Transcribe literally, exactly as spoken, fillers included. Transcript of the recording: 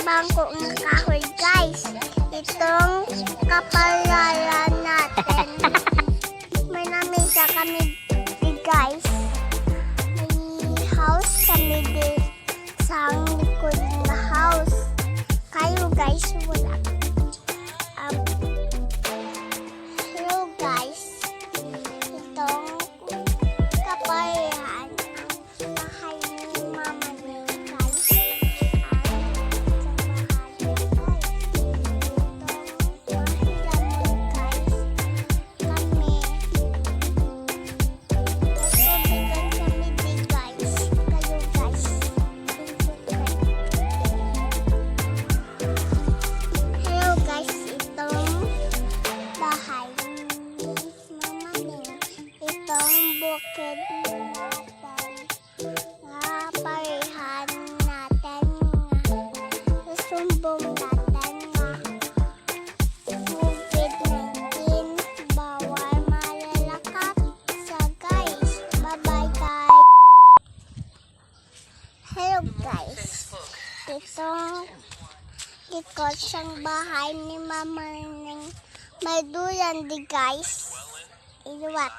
Ang kuang kahoy, guys. Itong kapalaran natin. May namisa kami, guys. May house kami din sa likod na house. Kayo, guys, wala. Um, hello, guys. Itong kapalaran. Bahay ni Mama Ning, guys. Ang sa bahay, guys. Itong bahay namin, guys. Kami. Nagsubigan kami di, guys. Kayo, guys. Hello, guys. Itong bahay ni Mama Ning. Itong bukid natin nga parehan natin nga isumbong natin nga covid nineteen, bawal malalakat sa, guys. Bye-bye, guys. Hello, guys. Itong likod sang bahay ni Mama Ning may duyan di, guys. Iliwat.